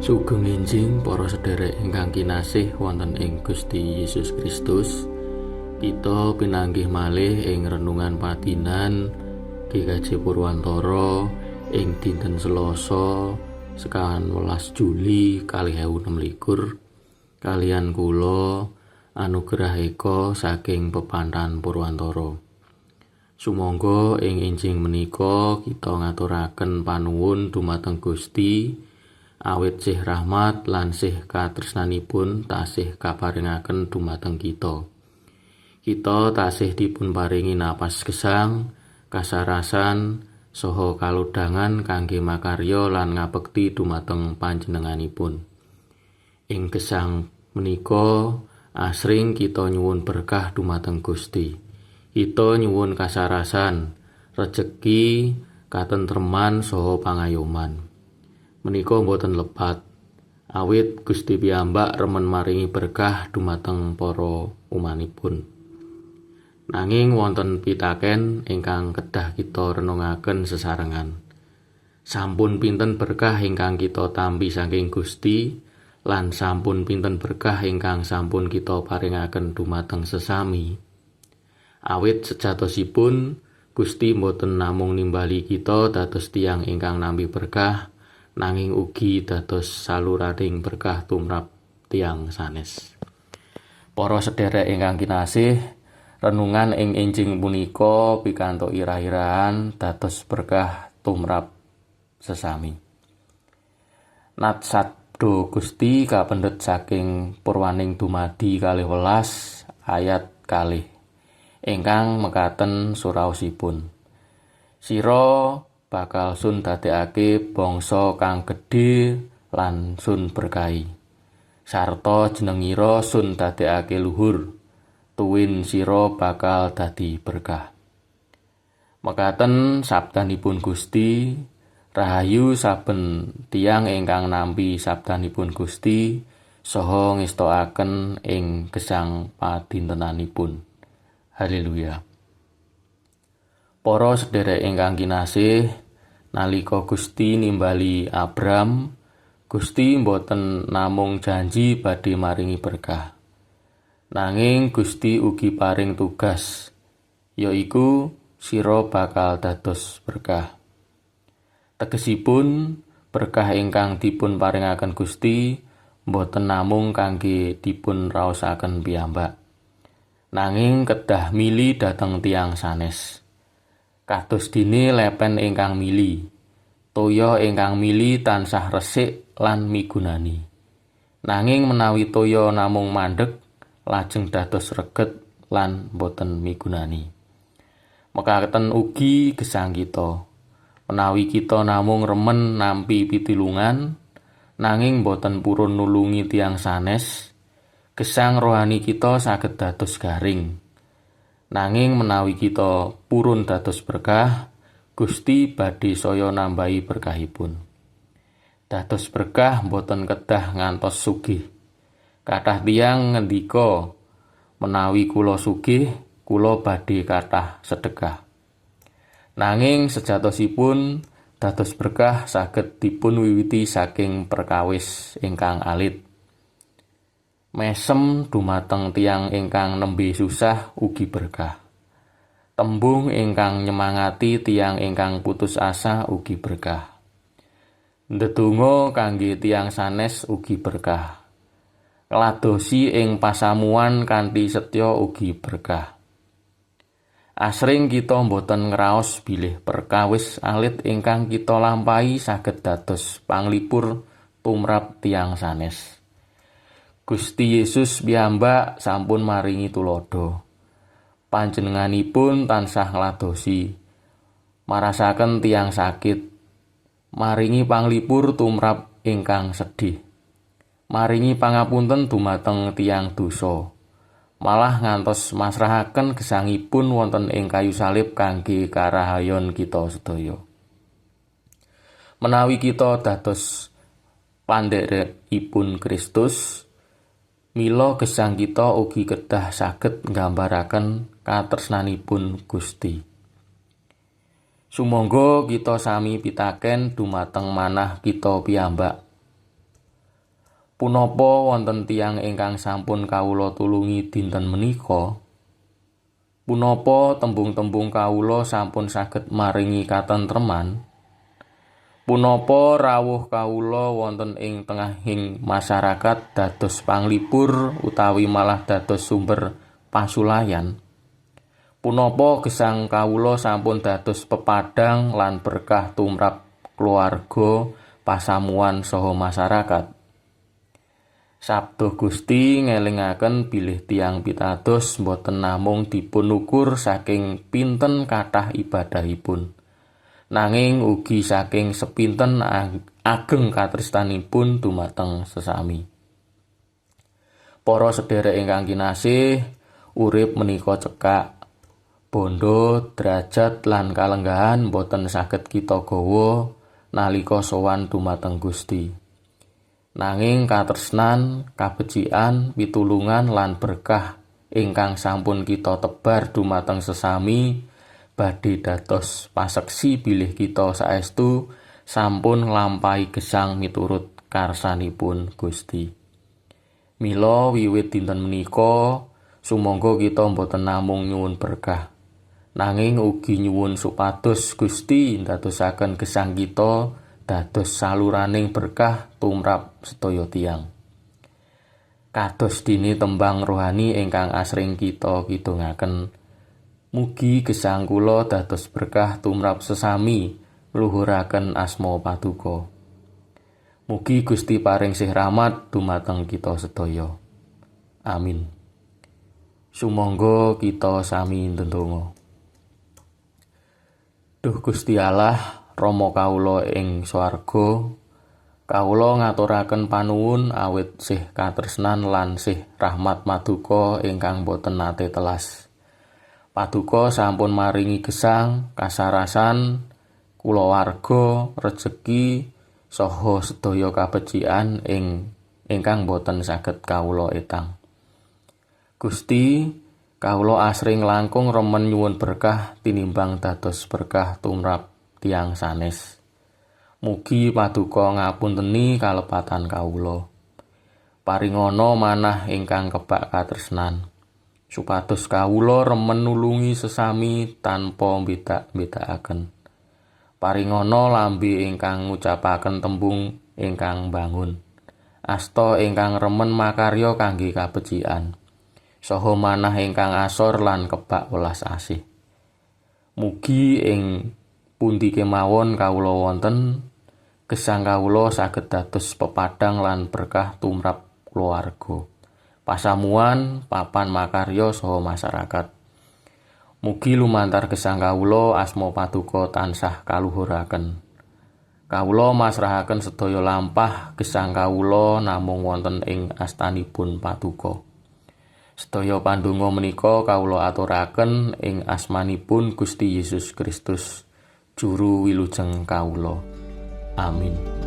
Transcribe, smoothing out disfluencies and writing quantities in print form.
Sugeng enjing para sedherek ingkang kinasih wonten ing Gusti Yesus Kristus. Kita pinanggih malih ing renungan padinan GKJ Purwantara ing dinten Selasa 19 Juli 2026 kaliyan kula Anugrah Eko saking Pepanthan Purwantara. Sumangga ing enjing menika kita ngaturaken panuwun dumateng Gusti awit sih rahmat lan sih katresnanipun tasih kaparingaken dumateng kita. Kita tasih dipun paringi napas gesang, kasarasan, saha kalodhangan kangge makarya lan ngabekti dumateng panjenenganipun. Ing gesang menika asring kita nyuwun berkah dumateng Gusti. Kita nyuwun kasarasan, rejeki, katentreman saha pangayoman. Menika boten lepat, awit Gusti piyambak remen maringi berkah dumateng para umanipun. Nanging wonten pitaken ingkang kedah kita renungaken sesarengan. Sampun pinten berkah ingkang kita tampi saking Gusti lan sampun pinten berkah ingkang sampun kita paringaken dumateng sesami? Awit sejatosipun Gusti boten namung nimbali kita dados tiyang ingkang nampi berkah, nanging ugi dados saluraning berkah tumrap tiyang sanes. Para sedherek ingkang kinasih, renungan ing enjing punika pikantuk irah-irahan dados berkah tumrap sesami. Nat sabda Gusti kapendhet saking Purwaning Dumadi 12 ayat 2 ingkang mekaten suraosipun. Sira bakal sun dadekake bangsa kang gedhe lan sun berkahi. Sarta jenengira sun dadekake luhur, tuwin sira bakal dadi berkah. Mekaten sabdanipun Gusti, rahayu saben tiyang ingkang nampi sabdanipun Gusti saha ngestokaken ing gesang padintenanipun. Haleluya. Para sedherek ingkang kinasih, nalika Gusti nimbali Abram, Gusti mboten namung janji badhe maringi berkah. Nanging Gusti ugi paring tugas, yaiku sira bakal dados berkah. Tegesipun berkah ingkang dipun paringaken Gusti mboten namung kangge dipun raosaken piyambak, nanging kedah mili dhateng tiyang sanes. Kados dene lepen ingkang mili, toya ingkang mili tansah resik lan migunani. Nanging menawi toya namung mandheg, lajeng dados reget lan boten migunani. Mekaten ugi gesang kita. Menawi kita namung remen nampi pitulungan, nanging boten purun nulungi tiyang sanes, gesang rohani kita saged dados garing. Nanging menawi kita purun dados berkah, Gusti badhe saya nambahi berkahipun. Dados berkah boten kedah ngantos sugih. Kathah tiyang ngendika, menawi kula sugih, kula badhe kathah sedekah. Nanging sejatosipun dados berkah saged dipun wiwiti saking perkawis ingkang alit. Mesem dumateng tiyang ingkang nembe susah ugi berkah. Tembung ingkang nyemangati tiyang ingkang putus asa ugi berkah. Ndedonga kangge tiyang sanes ugi berkah. Ngladosi ing pasamuan kanthi setya ugi berkah. Asring kita boten ngraos bilih perkawis alit ingkang kita lampahi saged dados panglipur tumrap tiyang sanes. Gusti Yesus piyambak sampun maringi tuladha. Panjenenganipun tansah ngladosi, marasaken tiyang sakit, maringi panglipur tumrap ingkang sedih, maringi pangapunten dumateng tiyang dosa, malah ngantos masrahaken gesangipun wonten ing kayu salib kangge karahayon kita sedaya. Menawi kita dados pandherekipun Kristus, mila gesang kita ugi kedah saged nggambaraken katresnanipun Gusti. Sumangga kita sami pitaken dumateng manah kita piyambak. Punapa wonten tiyang ingkang sampun kawula tulungi dinten menika? Punapa tembung-tembung kawula sampun saged maringi katentreman? Punapa rawuh kawula wonten ing tengahing masyarakat dados panglipur utawi malah dados sumber pasulayan? Punapa gesang kawula sampun dados pepadhang lan berkah tumrap keluarga, pasamuan saha masyarakat? Sabda Gusti ngelingaken bilih tiyang pitados boten namung dipun ukur saking pinten kathah ibadahipun, nanging ugi saking sepinten ageng katresnanipun dumateng sesami. Para sedherek ingkang kinasih, urip menika cekak. Bondo, derajat lan kalenggahan boten saged kita gawa nalika sowan dumateng Gusti. Nanging katresnan, kabecikan, pitulungan lan berkah ingkang sampun kita tebar dumateng sesami badhe dados paseksi bilih kita saestu sampun nglampahi gesang miturut karsanipun Gusti. Mila wiwit dinten menika sumangga kita boten namung nyuwun berkah, nanging ugi nyuwun supados Gusti ndadosaken gesang kita dados saluraning berkah tumrap sedaya tiyang. Kados dene tembang rohani ingkang asring kita kidungaken, mugi gesang kula dados berkah tumrap sesami, ngluhuraken asma Paduka. Mugi Gusti paring sih rahmat dumateng kita sedaya. Amin. Sumangga kita sami ndedonga. Duh Gusti Allah, Rama kawula ing swarga, kawula ngaturaken panuwun awit sih katresnan lan sih rahmat maduka ingkang boten nate telas. Paduka sampun maringi gesang, kasarasan, kulawarga, rejeki saha sedaya kabecikan ingkang boten saged kawula etang. Gusti, kawula asring langkung remen nyuwun berkah tinimbang dados berkah tumrap tiyang sanes. Mugi paduka ngapunteni kalepatan kawula. Paringana manah ingkang kebak katresnan, supados kawula remen nulungi sesami tanpa mbedak-mbedakaken. Paringana lambe ingkang ngucapaken tembung ingkang mbangun, asta ingkang remen makarya kangge kabecikan, saha manah ingkang asor lan kebak welas asih. Mugi ing pundi kemawon kawula wonten, gesang kawula saged dados pepadhang lan berkah tumrap keluarga, pasamuan, papan makarya saha masyarakat. Mugi lumantar gesang kawula asma Paduka tansah kaluhuraken. Kawula masrahaken sedaya lampah gesang kawula namung wonten ing astanipun Paduka. Sedaya pandonga menika kawula aturaken ing asmanipun Gusti Yesus Kristus, juru wilujeng kawula. Amin.